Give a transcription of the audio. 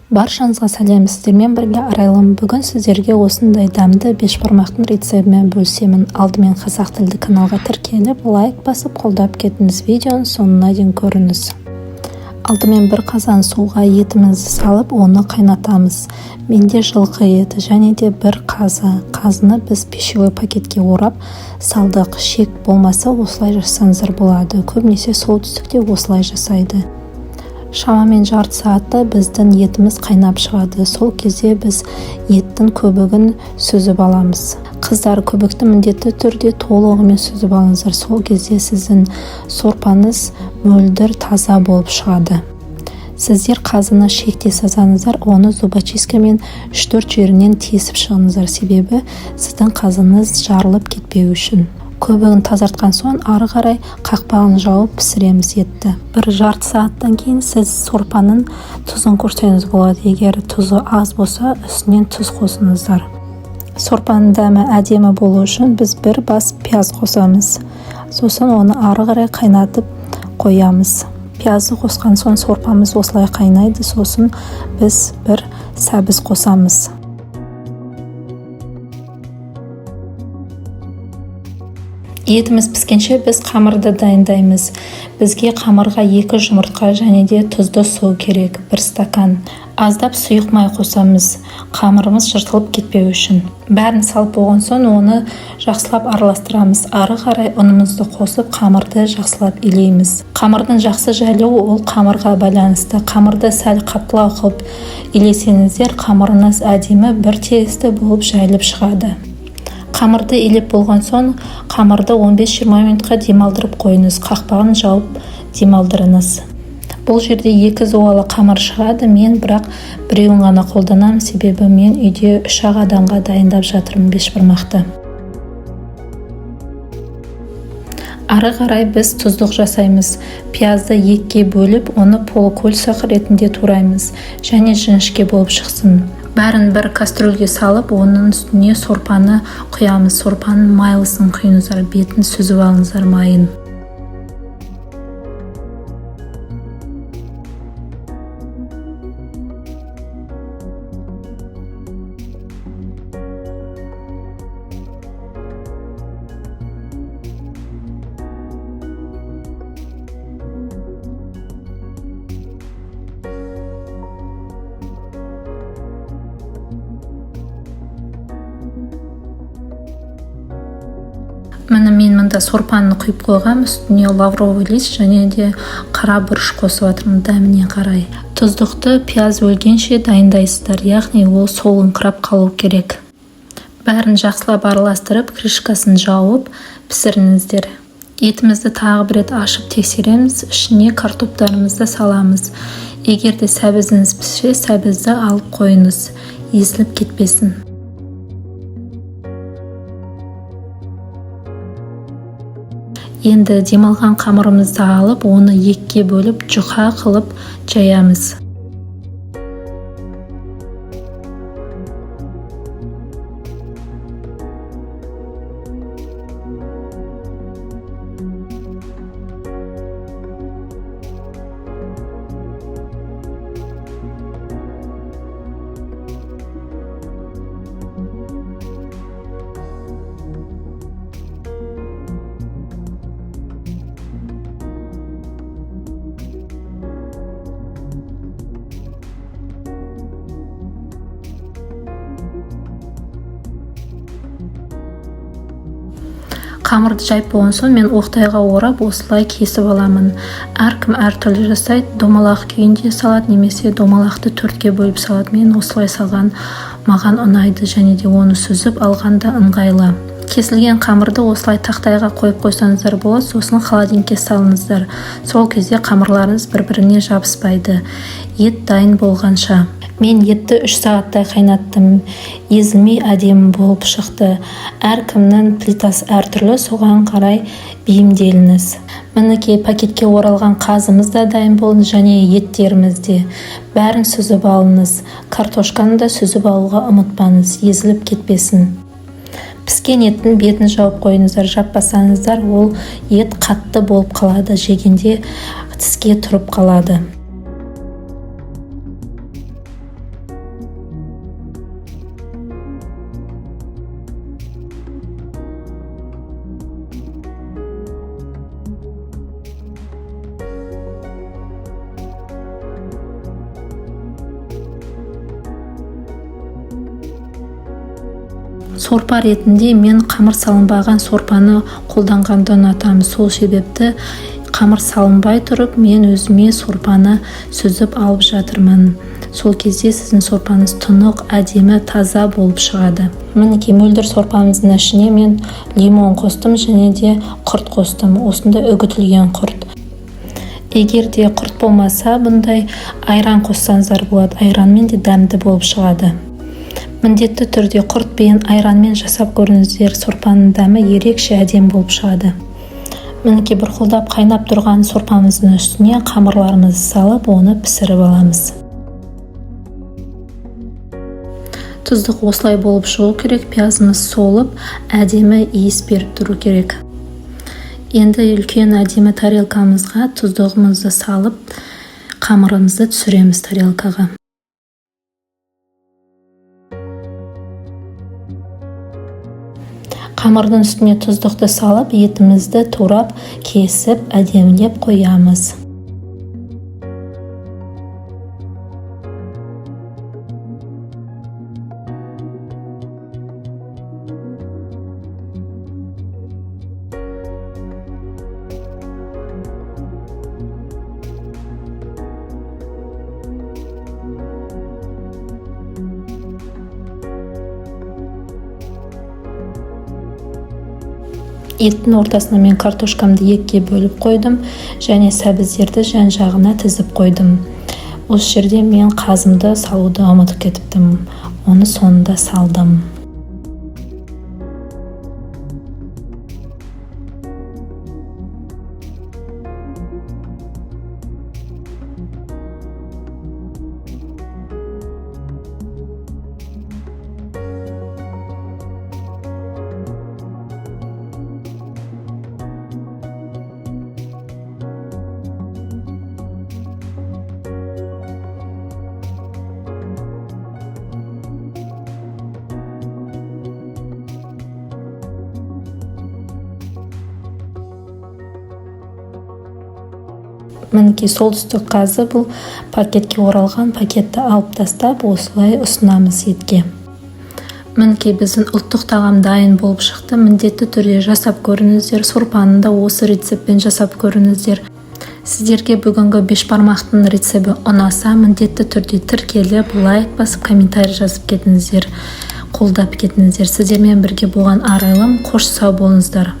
Баршаңызға сәлем! Сіздермен бірге Арайлым. Бүгін сіздерге осындай дәмді бешбармақтың рецебімен бөлісемін. Алдымен қазақ тілді каналға тіркеліп, лайк басып, қолдап кетіңіз. Видеоның соңына дейін көріңіз. Алдымен бір қазан суға етімізді салып, оны қайнатамыз. Менде жылқы еті және де бір қазы. Қазыны біз пищевой пакетке орап салдық. Шек болмаса, осылай жасасаңыздар болады. Көбінесе солтүстікте осылай жасайды. Шамамен жарты сағатта біздің етіміз қайнап шығады. Сол кезде біз еттің көбігін сүзіп аламыз. Қыздар, көбікті міндетті түрде толығымен сүзіп алыңыздар. Сол кезде сіздің сорпаңыз мөлдір, таза болып шығады. Сіздер қазыны шекте салсаңыздар, оны зубочисткамен 3-4 жерінен тесіп шығыңыздар, себебі сіздің қазыңыз жарылып кетпеу үшін. Көбігін тазартқан соң, ары қарай қақпағын жауып пісіреміз етті. Бір жарты сағаттан кейін сіз сорпаның тұзын көрсеңіз болады. Егер тұзы аз болса, үстінен тұз қосыңыздар. Сорпаның дәмі әдемі болу үшін біз бір бас пияз қосамыз. Сосын оны ары қарай қайнатып қоямыз. Пиязды қосқан соң сорпамыз осылай қайнайды. Сосын біз бір сәбіз қосамыз. Етіміз піскенше, біз қамырды дайындаймыз. Бізге қамырға екі жұмыртқа және де тұзды су керек, бір стакан. Аздап сұйық май қосамыз, қамырымыз жыртылып кетпеу үшін. Бәрін салып болған соң, оны жақсылап араластырамыз. Ары қарай ұнымызды қосып, қамырды жақсылап илейміз. Қамырдың жақсы жайылуы ол қамырға байланысты. Қамырды сәл қаттылау қылып илесеңіздер, қамырыңыз әдемі, бір тегісті болып жайылып шығады. Қамырды илеп болған соң, қамырды 15-20 минутқа демалдырып қойыңыз. Қақпағын жауып демалдырыңыз. Бұл жерде екі зуалы қамыр шығады. Мен бірақ біреуін ғана қолданамын, себебі мен үйде үш-ақ адамға дайындап жатырмын бешбармақты. Ары қарай біз тұздық жасаймыз. Пиязды екіге бөліп, оны полукольцах ретінде тураймыз және жіңішке болып шықсын. Бәрін бір кастрюльге салып, оның үстіне сорпаны құямыз. Сорпаның майлысын құйыңыздар, бетін сүзіп алыңыздар, майын. Міне, мен мында сорпаны құйып қойғам. Үстіне лавровый лист және де қара бұрыш қосып жатырмын дәміне қарай. Тұздықты пияз өлгенше дайындайсыздар, яғни ол солыңқырап қалу керек. Бәрін жақсылап араластырып, крышкасын жауып пісіріңіздер. Етімізді тағы бір рет ашып тексереміз. Ішіне картоптарымызды саламыз. Егер де сәбізіңіз піссе, сәбізді алып қойыңыз, езіліп кетпесін. Енді демалған қамырымызды алып, оны екіге бөліп, жұқа қылып жаямыз. Қамырды жайып болған соң, мен оқтайға орап, осылай кесіп аламын. Әркім әртүрлі жасайды: домалақ күйінде салады немесе домалақты төртке бөліп салады. Мен осылай салған маған ұнайды және де оны сүзіп алған да ыңғайлы. Кесілген қамырды осылай тақтайға қойып қойсаңыздар болады. Сосын холодильникке салыңыздар. Сол кезде қамырларыңыз бір біріне жабыспайды. Ет дайын болғанша, мен етті 3 сағаттай қайнаттым. Езілмей, әдемі болып шықты. Әркімнің плитасы әртүрлі, соған қарай бейімделіңіз. Мінекей, пакетке оралған қазымыз да дайын болды және еттеріміз де. Бәрін сүзіп алыңыз. Картошканы да сүзіп алуға ұмытпаңыз, езіліп кетпесін. Піскен еттің бетін жауып қойыңыздар. Жаппасаңыздар, ол ет қатты болып қалады, жегенде тіске тұрып қалады. Сорпа ретінде мен қамыр салынбаған сорпаны қолданғанды ұнатамын. Сол себепті қамыр салынбай тұрып мен өзіме сорпаны сүзіп алып жатырмын. Сол кезде сіздің сорпаңыз тұнық, әдемі, таза болып шығады. Мінекей, мөлдір сорпамыздың ішіне мен лимон қостым және де құрт қостым. Осындай үгітілген құрт. Егер де құрт болмаса, бұндай айран қоссаңыздар болады. Айранмен де дәмді болып шығады. Міндетті түрде құртпен, айранмен жасап көріңіздер. Сорпаның дәмі ерекше әдемі болып шығады. Мінекей, бұрқылдап қайнап тұрған сорпамыздың үстіне қамырларымызды салып, оны пісіріп аламыз. Тұздық осылай болып шығу керек, пиязымыз солып, әдемі иіс беріп тұру керек. Енді үлкен әдемі тарелкамызға тұздығымызды салып, қамырымызды түсіреміз тарелкаға. Қамырдың үстіне тұздықты салып, етімізді турап, кесіп, әдемілеп қоямыз. Еттің ортасына мен картошкамды екіге бөліп қойдым және сәбіздерді жан-жағына тізіп қойдым. Осы жерде мен қазымды салуды ұмытып кетіптім. Оны соңында салдым. Мінекей, солтүстік қазы, бұл пакетке оралған, пакетті алып тастап, осылай ұсынамыз етке. Мінекей, біздің ұлттық тағам дайын болып шықты. Міндетті түрде жасап көріңіздер. Сорпаны да осы рецептпен жасап көріңіздер. Сіздерге бүгінгі бешбармақтың рецепті ұнаса, міндетті түрде тіркеліп, лайк басып, комментарий жазып кетіңіздер, қолдап кетіңіздер. Сіздермен бірге болған Арайлым. Қош сау болыңыздар.